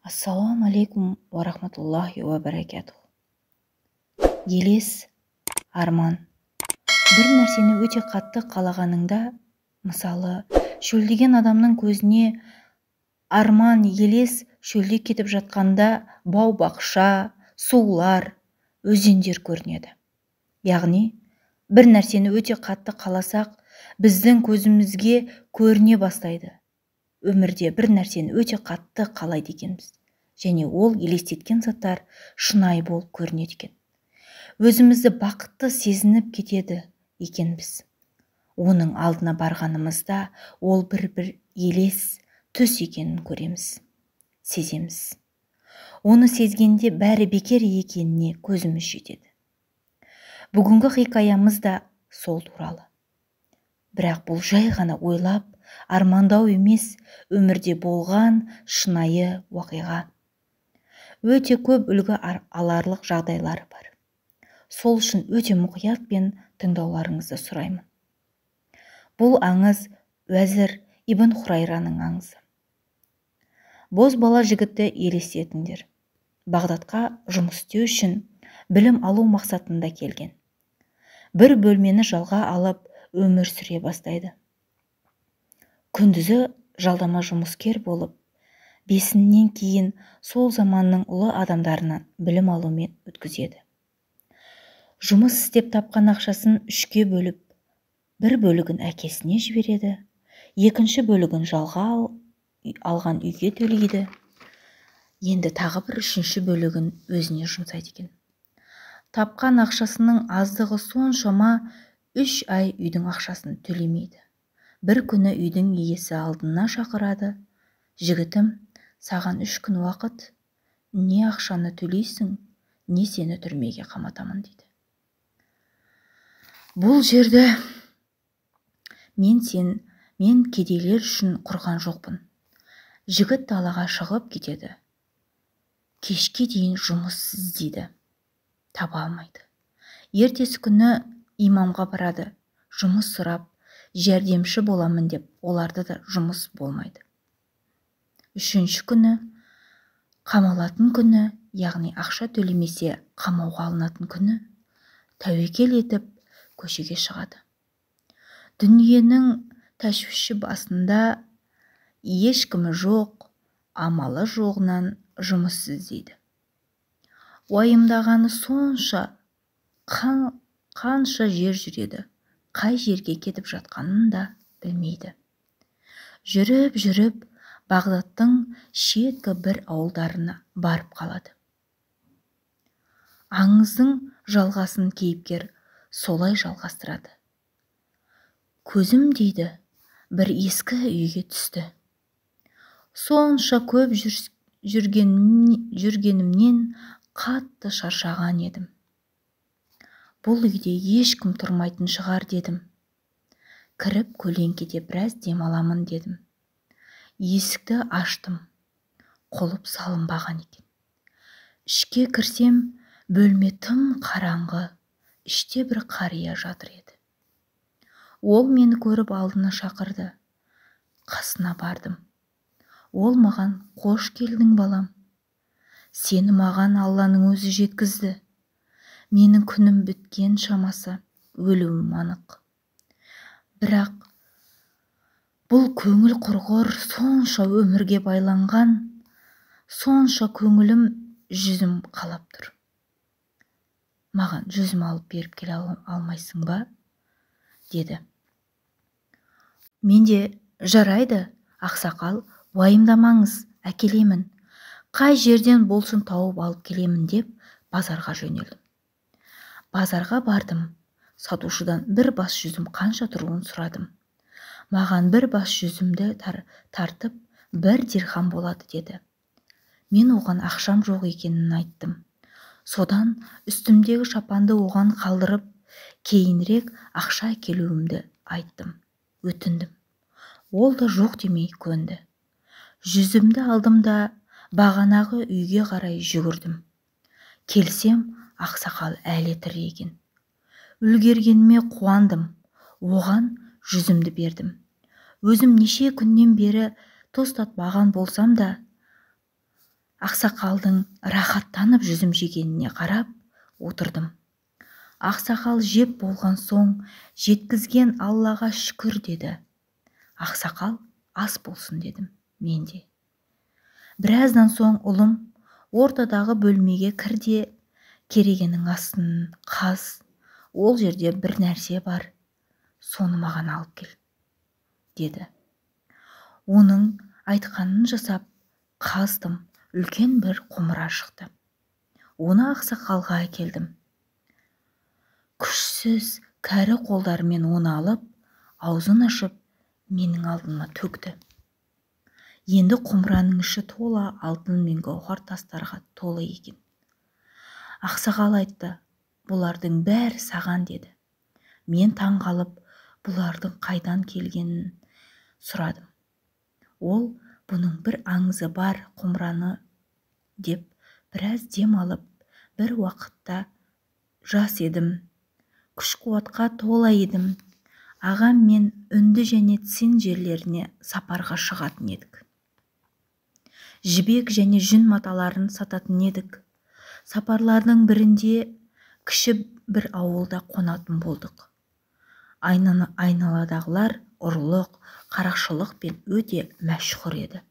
Ассалауму алейкум уа рахматуллахи уа баракатух. Елес, арман. Бір нәрсені өте қатты қалағаныңда, мысалы, шөлдеген адамның көзіне арман, елес шөлде кетіп жатқанда бау-бақша, сулар, өзендер көрінеді. Яғни, бір нәрсені өте қатты қаласақ, біздің көзімізге көріне бастайды. Өмірде бір нәрсені өте қатты қалайды екенбіз. Және ол елестеткен заттар шынайы болып көрінеді екен. Өзімізді бақытты сезініп кетеді екенбіз. Оның алдына барғанымызда ол бір-бір елес, түс екенін көреміз, сеземіз. Оны сезгенде бәрі бекер екеніне көзіміз жетеді. Бүгінгі хикаямыз да сол туралы. Бірақ бұл жай ғана ойлап, армандау емес, өмірде болған шынайы оқиға. Өте көп үлгі аларлық жағдайлары бар. Сол үшін өте мұқиятпен тыңдауларыңызды сұраймын. Бұл аңыз Уәзір ибн Хурайраның аңызы. Боз бала жігітті елестетіңдер. Бағдатқа жұмыс істеу үшін білім алу мақсатында келген. Бір бөлмені жалға алып өмір сүре бастайды. Күндізі жалдама жұмыскер болып, бесіннен кейін сол заманның ұлы адамдарынан білім алумен өткізеді. Жұмыс істеп тапқан ақшасын үшке бөліп, бір бөлігін әкесіне жібереді, екінші бөлігін жалға алған үйге төлейді, енді тағы бір үшінші бөлігін өзіне жұмсайды екен. Тапқан ақшасының аздығы соншама 3 ай үйдің ақшасын төлемейді. Бір күні үйдің иесі алдына шақырады. Жігітім, саған 3 күн уақыт, не ақшаны төлейсің, не сені түрмеге қаматамын дейді. Бұл жерді мен кедейлер үшін құрған жоқпын. Жігіт далаға шығып кетеді. Кешке дейін жұмыс іздейді. Таба алмайды. Ертесі күні имамға барады. Жұмыс сұрап, жәрдемші боламын деп, оларда да жұмыс болмайды. Үшінші күні, қамалатын күні, яғни ақша төлемесе қамауға алынатын күні, тәуекел етіп көшеге шығады. Дүниенің тәшвіші басында ешкімі жоқ, амалы жоғынан жұмыс іздейді. Уайымдағаны сонша, қанша жер жүреді, қай жерге кетіп жатқанын да білмейді. Жүріп-жүріп Бағдаттың шеткі бір ауылдарына барып қалады. Аңыздың жалғасын кейіпкер солай жалғастырады. Көзім дейді, бір ескі үйге түсті. Сонша көп жүргенімнен қатты шаршаған едім. Бұл үйде ешкім тұрмайтын шығар дедім. Кіріп көлеңкеде біраз демаламын дедім. Есікті аштым. Құлып салынбаған екен. Ішке кірсем, бөлме тым қараңғы, іште бір қария жатыр еді. Ол мені көріп алдына шақырды. Қасына бардым. Ол маған, қош келдің балам. Сені маған Алланың өзі жеткізді. Менің күнім біткен шамасы, өлуім анық. Бірақ бұл көңіл құрғыр, сонша өмірге байланған, сонша көңілім жүзім қалап тұр. Маған жүзім алып беріп келе алмайсың ба? Деді. Мен де жарайды, ақсақал, уайымдамаңыз, әкелемін. Қай жерден болсын тауып алып келемін деп базарға жөнелдім. Базарға бардым. Сатушыдан бір бас жүзім қанша тұруын сұрадым. Маған бір бас жүзімді тартып, 1 дирхам болады деді. Мен оған ақшам жоқ екенін айттым. Содан үстімдегі шапанды оған қалдырып, кейінірек ақша әкелуімді айттым, өтіндім. Ол да жоқ демей көнді. Жүзімді алдым да бағанағы үйге қарай жүгірдім. Келсем, ақсақал әлі тірі екен. Үлгергеніме қуандым, оған жүзімді бердім. Өзім неше күннен бері тұз татпаған болсам да, Ақсақалдың рахаттанып жүзім жегеніне қарап отырдым. Ақсақал жеп болған соң, жеткізген Аллаға шүкір деді. Ақсақал, ас болсын дедім мен де. Біраздан соң ұлым, ортадағы бөлмеге кір де, керегенің астын қаз, ол жерде бір нәрсе бар, соны маған алып кел, деді. Оның айтқанын жасап, қаздым, үлкен бір құмыра шықты. Оны ақсақалға әкелдім. Күшсіз кәрі қолдарымен оны алып, аузын ашып, менің алдыма төкті. Енді құмыраның іші тола алтын мен гауһар тастарға толы екен. Ақсақал айтты, бұлардың бәрі саған деді. Мен таң қалып, бұлардың қайдан келгенін сұрадым. Ол, бұның бір аңызы бар құмыраны деп біраз дем алып, бір уақытта жас едім, күш-қуатқа тола едім. Ағам мен Үнді және Цин жерлеріне сапарға шығатын едік. Жібек және жүн маталарын сататын едік. Сапарлардың бірінде кіші бір ауылда қонатын болдық. Айналадағылар ұрлық, қарақшылықпен өте мәшһүр еді.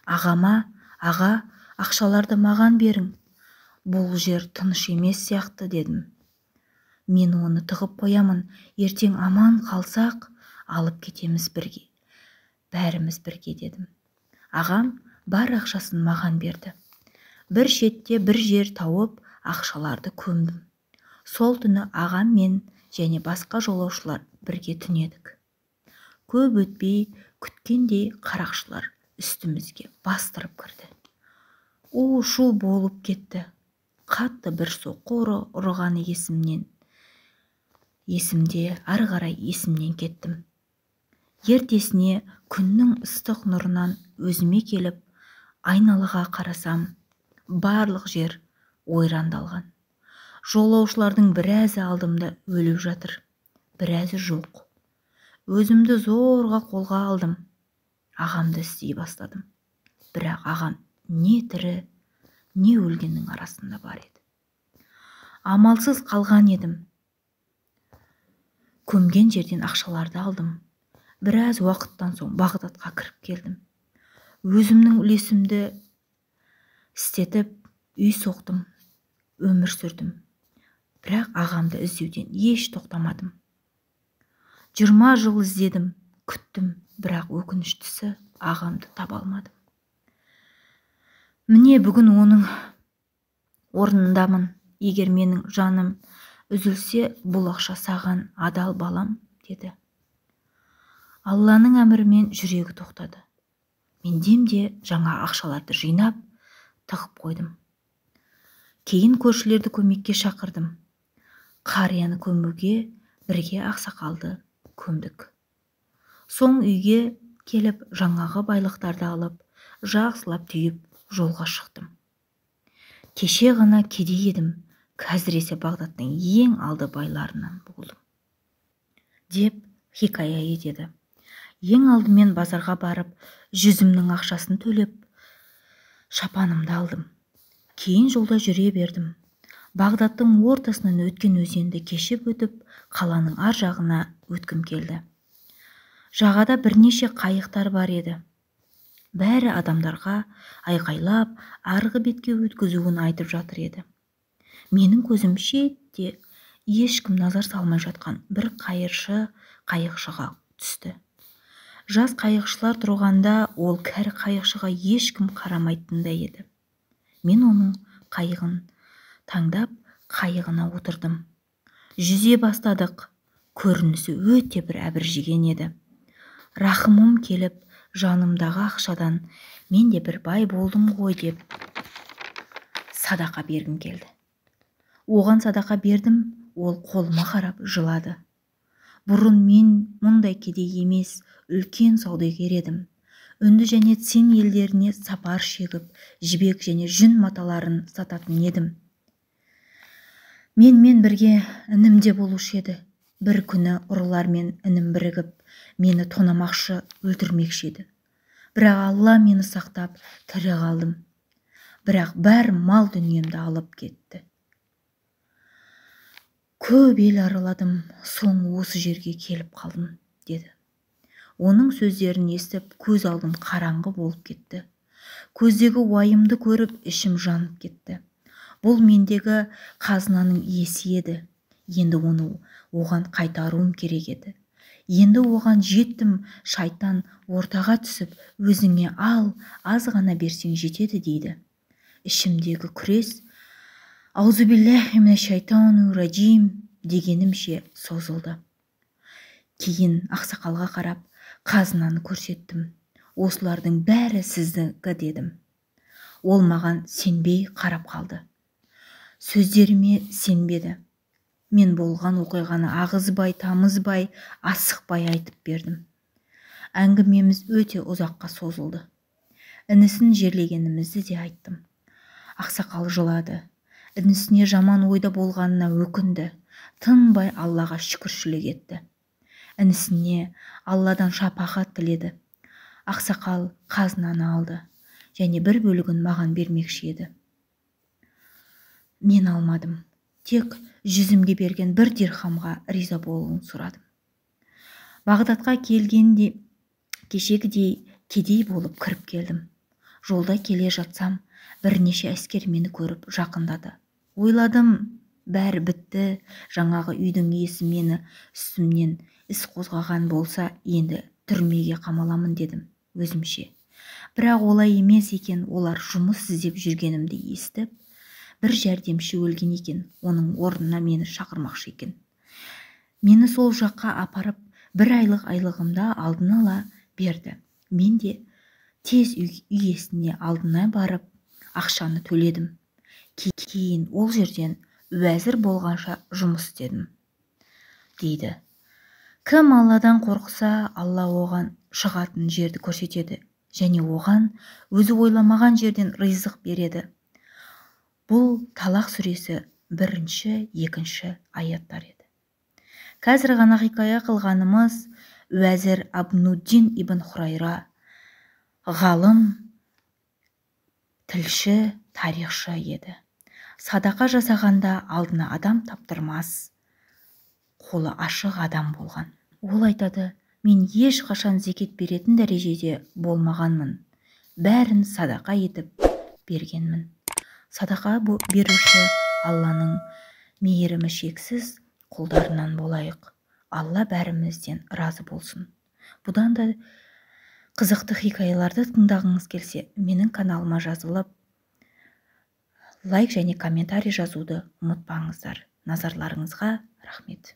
Ағама, аға, ақшаларды маған берің. Бұл жер тыныш емес сияқты дедім. Мен оны тығып қоямын, ертең аман қалсақ, алып кетеміз бірге. Бәріміз бірге дедім. Ағам бар ақшасын маған берді. Бір шетте бір жер тауып, ақшаларды көмдім. Сол түні ағам мен және басқа жолаушылар бірге түнедік. Көп өтпей күткендей қарақшылар үстімізге бастырып кірді. У-шу болып кетті. Қатты бір соққы ұрғаны есімде, ары қарай есімнен кеттім. Ертесіне күннің ыстық нұрынан өзіме келіп, айналаға қарасам, барлық жер ойрандалған. Жолаушылардың біразы алдымда өліп жатыр, біразы жоқ. Өзімді зорға қолға алдым. Ағамды іздей бастадым. Бірақ ағам не тірі, не өлгеннің арасында бар еді. Амалсыз қалған едім. Көмген жерден ақшаларды алдым. Біраз уақыттан соң Бағдатқа кіріп келдім. Өзімнің үлесімді істетіп, үй соқтым, өмір сүрдім. Бірақ ағамды іздеуден еш тоқтамадым. 20 жыл іздедім, күттім, бірақ өкініштісі ағамды таба алмадым. Міне бүгін оның орнындамын. Егер менің жаным үзілсе, бұл ақша саған адал балам, деді. Алланың әмірімен жүрегі тоқтады. Мен демде жаңа ақшаларды жинап, тығып қойдым. Кейін көршілерді көмекке шақырдым. Қарияны көмуге бірге ақсақалды көмдік. Соң үйге келіп, жаңағы байлықтарды алып, жақсылап түйіп, жолға шықтым. Кеше ғана кедей едім, қазір есе Бағдаттың ең алды байларынан болдым, деп хикая етеді. Ең алдымен базарға барып, жүзімнің ақшасын төлеп, шапанымды алдым. Кейін жолда жүре бердім. Бағдаттың ортасынан өткен өзенді кешіп өтіп, қаланың ар жағына өткім келді. Жағада бірнеше қайықтар бар еді. Бәрі адамдарға айқайлап, арғы бетке өткізуін айтып жатыр еді. Менің көзім шетте ешкім назар салмай жатқан бір қайықшыға түсті. Жас қайықшылар тұрғанда ол кәрі қайықшыға ешкім қарамайтындай еді. Мен оның қайығын таңдап, қайығына отырдым. Жүзе бастадық. Көрінісі өте бір әбіржіген еді. Рахымым келіп, жанымдағы ақшадан мен де бір бай болдым ғой деп садақа бергім келді. Оған садақа бердім, ол қолыма қарап жылады. Бұрын мен мұндай кедей емес, үлкен саудагер едім. Үнді және Цин елдеріне сапар шегіп, жібек және жүн маталарын сататын едім. Менмен бірге інім де болушы еді. Бір күні ұрылар мен інім бірігіп, мені тонамақшы, өлтірмекші еді. Бірақ Алла мені сақтап, тірі қалдым. Бірақ бәр мал дүниемді алып кетті. Көп ел араладым, соңы осы жерге келіп қалдым, деді. Оның сөздерін естіп, көз алдым қараңғы болып кетті. Көздегі уайымды көріп, ішім жанып кетті. Бұл мендегі қазынаның иесі еді. Енді оны оған қайтаруым керек еді. Енді оған жеттім, шайтан ортаға түсіп, өзіңе ал, аз ғана берсең жетеді дейді. Ішімдегі күрес аузубиллахи минаш-шайтанир-ражим дегенімше созылды. Кейін ақсақалға қарап, қазынаны көрсеттім. Осылардың бәрі сіздікі дедім. Ол маған сенбей қарап қалды. Сөздеріме сенбеді. Мен болған оқиғаны ағызбай, тамызбай, асықпай айтып бердім. Әңгімеміз өте ұзаққа созылды. Інісін жерлегенімізді де айттым. Ақсақал жылады. Інісіне жаман ойда болғанына өкінді. Тынбай Аллаға шүкіршілік етті. Інісіне Алладан шапағат тіледі. Ақсақал қазынаны алды және бір бөлігін маған бермекші еді. Мен алмадым. Тек жүзімге берген бір дирхамға риза болуын сұрадым. Бағдатқа келгенде кешегідей кедей болып кіріп келдім. Жолда келе жатсам, бірнеше әскер мені көріп жақындады. Ойладым, бәрі бітті, жаңағы үйдің иесі мені үстімнен іс қозғаған болса, енді түрмеге қамаламын дедім өзімше. Бірақ олай емес екен, олар жұмыс іздеп жүргенімді естіп, бір жәрдемші өлген екен, оның орнына мені шақырмақшы екен. Мені сол жаққа апарып, бір айлық айлығымда алдын ала берді. Мен де тез үй иесіне алдына барып, ақшаны төледім. Кейін ол жерден уәзір болғанша жұмыс істедім, дейді. Кім Алладан қорықса, Алла оған шығатын жерді көрсетеді және оған өзі ойламаған жерден ризық береді. Бұл Талақ сүресі 1-2 аяттар еді. Қазір ғана хикая қылғанымыз уәзір Абнуддин ибн Хурайра, ғалым, тілші, тарихшы еді. Садақа жасағанда алдына адам таптырмас, қолы ашық адам болған. Ол айтады, мен ешқашан зекет беретін дәрежеде болмағанмын. Бәрін садақа етіп бергенмін. Садақа беруші Алланың мейірімі шексіз қолдарынан болайық. Алла бәрімізден разы болсын. Бұдан да қызықты хикаяларды тыңдағыңыз келсе, менің каналыма жазылып, лайк және комментарий жазуды ұмытпаңыздар. Назарларыңызға рахмет.